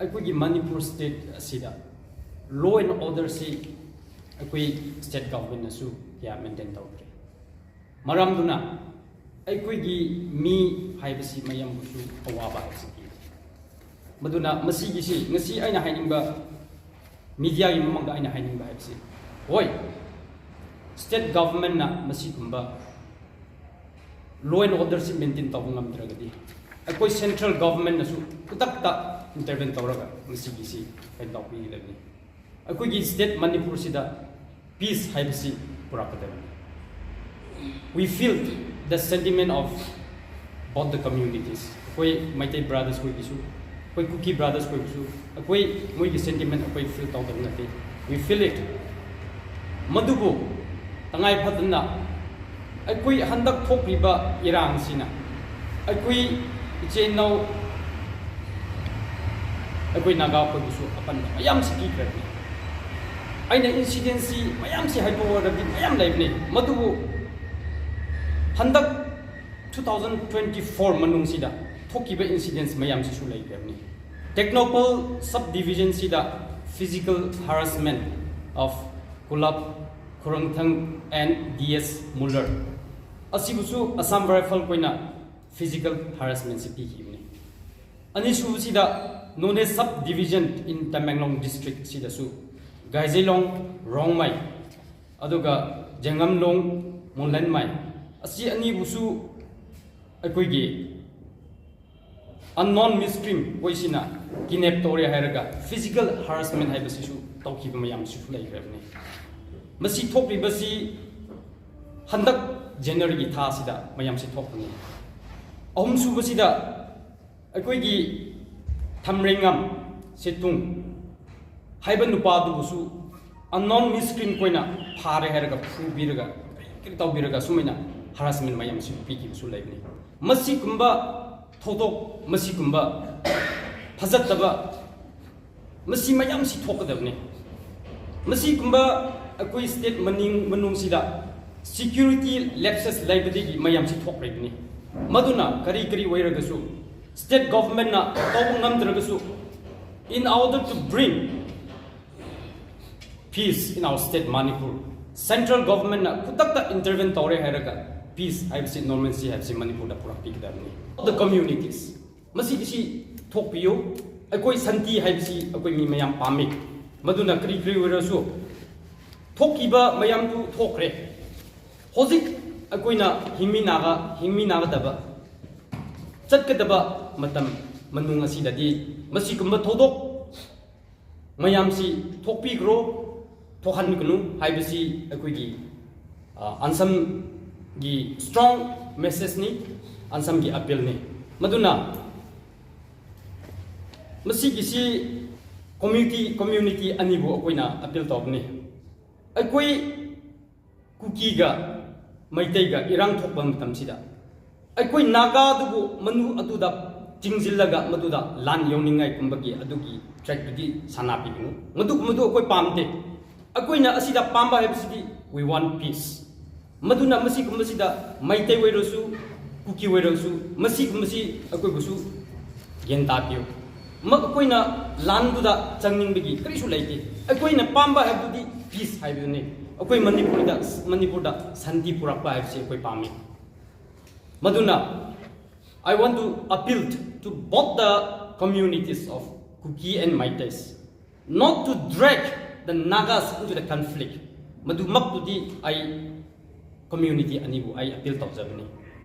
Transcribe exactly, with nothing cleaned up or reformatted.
ꯑꯩꯈꯣꯏꯒꯤ ꯃꯅꯤꯄꯨꯔ ꯁ꯭ꯇꯦꯠ ꯑꯁꯤꯗ law and order ꯁꯤ ꯑꯩꯈꯣꯏ ꯁ꯭ꯇꯦꯠ ꯒꯚꯔꯟꯃꯦꯟꯅꯁꯨ ꯀꯌꯥ ꯃꯦꯟꯇꯦꯟ ꯇꯧꯗ꯭ꯔꯦ꯫ ꯃꯔꯝꯗꯨꯅ ꯑꯩꯈꯣꯏꯒꯤ ꯃꯤ ꯍꯥꯏꯕꯁꯤ ꯃꯌꯥꯝꯕꯨꯁꯨ ꯑꯋꯥꯕ ꯍꯥꯏꯕꯁꯤ ꯄꯤꯔꯦ꯫ ꯃꯗꯨꯅ ꯃꯁꯤꯒꯤꯁꯤ ꯉꯁꯤ ꯑꯩꯅ ꯍꯥꯏꯅꯤꯡꯕ, ꯃꯤꯗꯤꯌꯥꯒꯤ ꯃꯃꯥꯡꯗ ꯑꯩꯅ ꯍꯥꯏꯅꯤꯡꯕ ꯍꯥꯏꯕꯁꯤ, ꯍꯣꯏ, ꯁ꯭ꯇꯦꯠ ꯒꯚꯔꯟꯃꯦꯟꯅ ꯃꯁꯤꯒꯨꯝꯕ law and order ꯁꯤ ꯃꯦꯟꯇꯦꯟ ꯇꯧꯕ ꯉꯝꯗ꯭ꯔꯒꯗꯤ ꯑꯩꯈꯣꯏ ꯁꯦꯟꯇ꯭ꯔꯦꯜ ꯒꯚꯔꯟꯃꯦꯟꯅꯁꯨ ꯈꯨꯗꯛꯇ ꯏꯟꯇꯔꯚꯦꯟ ꯇꯧꯔꯒ ꯃꯁꯤꯒꯤꯁꯤ ꯀꯩꯅꯣ ꯇꯧꯕꯤꯒꯗꯕꯅꯤ꯫ ꯑꯩꯈꯣꯏꯒꯤ ꯁ꯭ꯇꯦꯠ ꯃꯅꯤꯄꯨꯔꯁꯤꯗ ꯄꯤꯁ ꯍꯥꯏꯕꯁꯤ ꯄꯨꯔꯛꯀꯗꯕꯅꯤ꯫ We feel the sentiment of both the communities. ꯑꯩꯈꯣꯏ ꯃꯩꯇꯩ ꯕ꯭ꯔꯥꯗꯔꯁ ꯈꯣꯏꯒꯤꯁꯨ, ꯑꯩꯈꯣꯏ ꯀꯨꯀꯤ ꯕ꯭ꯔꯥꯗꯔꯁ ꯈꯣꯏꯒꯤꯁꯨ, ꯑꯩꯈꯣꯏ ꯃꯣꯏꯒꯤ ꯁꯦꯟꯇꯤꯃꯦꯟ ꯑꯩꯈꯣꯏ ꯐꯤꯜ ꯇꯧꯗꯕ ꯅꯠꯇꯦ꯫ We feel it. ꯃꯗꯨꯕꯨ ꯇꯉꯥꯏ ꯐꯗꯅ ꯑꯩꯈꯣꯏ ꯍꯟꯗꯛ ꯊꯣꯛꯂꯤꯕ ꯏꯔꯥꯡꯁꯤꯅ ꯑꯩꯈꯣꯏ ꯏꯆꯤꯟ ꯏꯅꯥꯎ, ꯑꯩꯈꯣꯏ ꯅꯥꯒꯥ ꯑꯩꯈꯣꯏꯕꯨꯁꯨ ꯑꯄꯟꯕ ꯃꯌꯥꯝꯁꯤ ꯄꯤꯈ꯭ꯔꯕꯅꯤ꯫ ꯑꯩꯅ ꯏꯟꯁꯤꯗꯦꯟꯁꯤ ꯃꯌꯥꯝꯁꯤ ꯍꯥꯏꯗꯣꯛꯑꯒꯗꯤ ꯃꯌꯥꯝ ꯂꯩꯕꯅꯤ, ꯃꯗꯨꯕꯨ ꯍꯟꯗꯛ two thousand twenty four ꯃꯅꯨꯡꯁꯤꯗ ꯊꯣꯛꯈꯤꯕ ꯏꯟꯁꯤꯗꯦꯟꯁ ꯃꯌꯥꯝꯁꯤꯁꯨ ꯂꯩꯈ꯭ꯔꯕꯅꯤ꯫ ꯇꯦꯡꯅꯧꯄꯜ ꯁꯕ ꯗꯤꯕꯤꯖꯟꯁꯤꯗ physical harassment of ꯀꯨꯂꯕ ꯈꯨꯔꯪꯊꯪ and D S Muller ꯑꯁꯤꯕꯨꯁꯨ ꯑꯁꯥꯝ ꯔꯥꯏꯐꯜ ꯈꯣꯏꯅ physical harassment ꯁꯤ ꯄꯤꯈꯤꯕꯅꯤ꯫ ꯑꯅꯤꯁꯨꯕꯁꯤꯗ ꯅꯣꯅꯦ sub division in Tamenglong district ꯁꯤꯗꯁꯨ ꯒꯥꯏꯖꯩꯂꯣꯡ ꯔꯣꯡꯃꯩ ꯑꯗꯨꯒ ꯖꯦꯡꯉꯝꯂꯣꯡ ꯃꯨꯂꯟꯃꯩ ꯑꯁꯤ ꯑꯅꯤꯕꯨꯁꯨ ꯑꯩꯈꯣꯏꯒꯤ unknown miscreant ꯈꯣꯏꯁꯤꯅ kidnap ꯇꯧꯔꯦ ꯍꯥꯏꯔꯒ physical harassment ꯍꯥꯏꯕꯁꯤꯁꯨ ꯇꯧꯈꯤꯕ ꯃꯌꯥꯝꯁꯤꯁꯨ ꯂꯩꯈ꯭ꯔꯕꯅꯤ꯫ ꯃꯁꯤ ꯊꯣꯛꯂꯤꯕꯁꯤ ꯍꯟꯗꯛ ꯖꯅꯋꯥꯔꯤꯒꯤ ꯊꯥꯁꯤꯗ ꯃꯌꯥꯝꯁꯤ ꯊꯣꯛꯄꯅꯤ꯫ ꯑꯍꯨꯝꯁꯨꯕꯁꯤꯗ ꯑꯩꯈꯣꯏꯒꯤ ꯊꯝꯔꯦꯡꯉꯝ ꯁꯦꯇꯨꯡ ꯍꯥꯏꯕ ꯅꯨꯄꯥꯗꯨꯕꯨꯁꯨ unknown miscreant ꯈꯣꯏꯅ ꯐꯥꯔꯦ ꯍꯥꯏꯔꯒ ꯐꯨꯕꯤꯔꯒ ꯀꯔꯤ ꯇꯧꯕꯤꯔꯒ ꯁꯨꯃꯥꯏꯅ harassment ꯃꯌꯥꯝꯁꯤ ꯄꯤꯈꯤꯕꯁꯨ ꯂꯩꯕꯅꯤ꯫ ꯃꯁꯤꯒꯨꯝꯕ ꯊꯧꯗꯣꯛ, ꯃꯁꯤꯒꯨꯝꯕ ꯐꯖꯗꯕ, ꯃꯁꯤ ꯃꯌꯥꯝꯁꯤ ꯊꯣꯛꯀꯗꯕꯅꯤ꯫ ꯃꯁꯤꯒꯨꯝꯕ ꯑꯩꯈꯣꯏ ꯁ꯭ꯇꯦꯠ ꯃꯅꯤꯡ ꯃꯅꯨꯡꯁꯤꯗ security lapses ꯂꯩꯕꯗꯒꯤ ꯃꯌꯥꯝꯁꯤ ꯊꯣꯛꯂꯤꯕꯅꯤ꯫ ꯃꯗꯨꯅ ꯀꯔꯤ ꯀꯔꯤ ꯑꯣꯏꯔꯒꯁꯨ ꯁ꯭ꯇꯦꯠ ꯒꯣꯚꯔꯟꯃꯦꯟꯠꯅ ꯇꯧꯕ ꯉꯝꯗ꯭ꯔꯒꯁꯨ In order to bring peace in our state Manipur, central government ꯅ ꯈꯨꯗꯛꯇ intervene ꯇꯧꯔꯦ ꯍꯥꯏꯔꯒ peace ꯍꯥꯏꯕꯁꯤ, normalcy ꯍꯥꯏꯕꯁꯤ ꯃꯅꯤꯄꯨꯔꯗ ꯄꯨꯔꯛꯄꯤꯒꯗꯕꯅꯤ꯫ The communities, ꯃꯁꯤꯒꯤꯁꯤ ꯊꯣꯛꯄꯤꯌꯨ꯫ ꯑꯩꯈꯣꯏ ꯁꯥꯟꯇꯤ ꯍꯥꯏꯕꯁꯤ ꯑꯩꯈꯣꯏ ꯃꯤ ꯃꯌꯥꯝ ꯄꯥꯝꯃꯤ꯫ ꯃꯗꯨꯅ ꯀꯔꯤ ꯀꯔꯤ ꯑꯣꯏꯔꯁꯨ, ꯊꯣꯛꯈꯤꯕ ꯃꯌꯥꯝꯗꯨ ꯊꯣꯛꯈ꯭ꯔꯦ꯫ ꯍꯧꯖꯤꯛ ꯑꯩꯈꯣꯏꯅ ꯍꯤꯡꯃꯤꯟꯅꯒ ꯍꯤꯡꯃꯤꯟꯅꯒꯗꯕ, ꯆꯠꯀꯗꯕ ꯃꯇꯝ ꯃꯅꯨꯡ ꯑꯁꯤꯗꯗꯤ ꯃꯁꯤꯒꯨꯝꯕ ꯊꯧꯗꯣꯛ ꯃꯌꯥꯝꯁꯤ ꯊꯣꯛꯄꯤꯈ꯭ꯔꯣ, ꯊꯣꯛꯍꯟꯒꯅꯨ ꯍꯥꯏꯕꯁꯤ ꯑꯩꯈꯣꯏꯒꯤ, ꯑ, ꯑꯟꯁꯝꯒꯤ strong message ꯅꯤ, ꯑꯟꯁꯝꯒꯤ appeal ꯅꯤ꯫ ꯃꯗꯨꯅ ꯃꯁꯤꯒꯤꯁꯤ community, community ꯑꯅꯤꯕꯨ ꯑꯩꯈꯣꯏꯅ appeal ꯇꯧꯕꯅꯤ꯫ ꯑꯩꯈꯣꯏ ꯀꯨꯀꯤꯒ ꯃꯩꯇꯩꯒ ꯏꯔꯥꯡ ꯊꯣꯛꯄ ꯃꯇꯝꯁꯤꯗ ꯑꯩꯈꯣꯏ ꯅꯥꯒꯥꯗꯨꯕꯨ ꯃꯅꯨ ꯑꯗꯨꯗ ꯆꯤꯡꯁꯤꯜꯂꯒ ꯃꯗꯨꯗ ꯂꯥꯟ ꯌꯧꯅꯤꯡꯉꯥꯏꯒꯨꯝꯕꯒꯤ ꯑꯗꯨꯒꯤ track ꯇꯨꯗꯤ ꯁꯥꯟꯅꯕꯤꯒꯅꯨ꯫ ꯃꯗꯨꯒꯨꯝꯕꯗꯨ ꯑꯩꯈꯣꯏ ꯄꯥꯝꯗꯦ꯫ ꯑꯩꯈꯣꯏꯅ ꯑꯁꯤꯗ ꯄꯥꯝꯕ ꯍꯥꯏꯕꯁꯤꯗꯤ we want peace꯫ ꯃꯗꯨꯅ ꯃꯁꯤꯒꯨꯝꯕꯁꯤꯗ ꯃꯩꯇꯩ ꯑꯣꯏꯔꯁꯨ, ꯀꯨꯀꯤ ꯑꯣꯏꯔꯁꯨ, ꯃꯁꯤꯒꯨꯝꯕꯁꯤ ꯑꯩꯈꯣꯏꯕꯨꯁꯨ ꯒ꯭ꯌꯥꯟ ꯇꯥꯕꯤꯌꯨ꯫ ꯃ-, ꯑꯩꯈꯣꯏꯅ ꯂꯥꯟꯗꯨꯗ ꯆꯪꯅꯤꯡꯕꯒꯤ ꯀꯔꯤꯁꯨ ꯂꯩꯇꯦ꯫ ꯑꯩꯈꯣꯏꯅ ꯄꯥꯝꯕ ꯍꯥꯏꯕꯗꯨꯗꯤ peace ꯍꯥꯏꯕꯗꯨꯅꯤ꯫ ꯑꯩꯈꯣꯏ ꯃꯅꯤꯄꯨꯔꯗ, ꯃꯅꯤꯄꯨꯔꯗ ꯁꯥꯟꯇꯤ ꯄꯨꯔꯛꯄ ꯍꯥꯏꯕꯁꯤ ꯑꯩꯈꯣꯏ ꯄꯥꯝꯃꯤ꯫ ꯃꯗꯨꯅ I want to appeal to both the communities of Kuki and Meiteis not to drag the Nagas into the conflict. ꯃꯗꯨꯃꯛꯇꯨꯗꯤ ꯑꯩ community ꯑꯅꯤꯕꯨ ꯑꯩ appeal ꯇꯧꯖꯕꯅꯤ꯫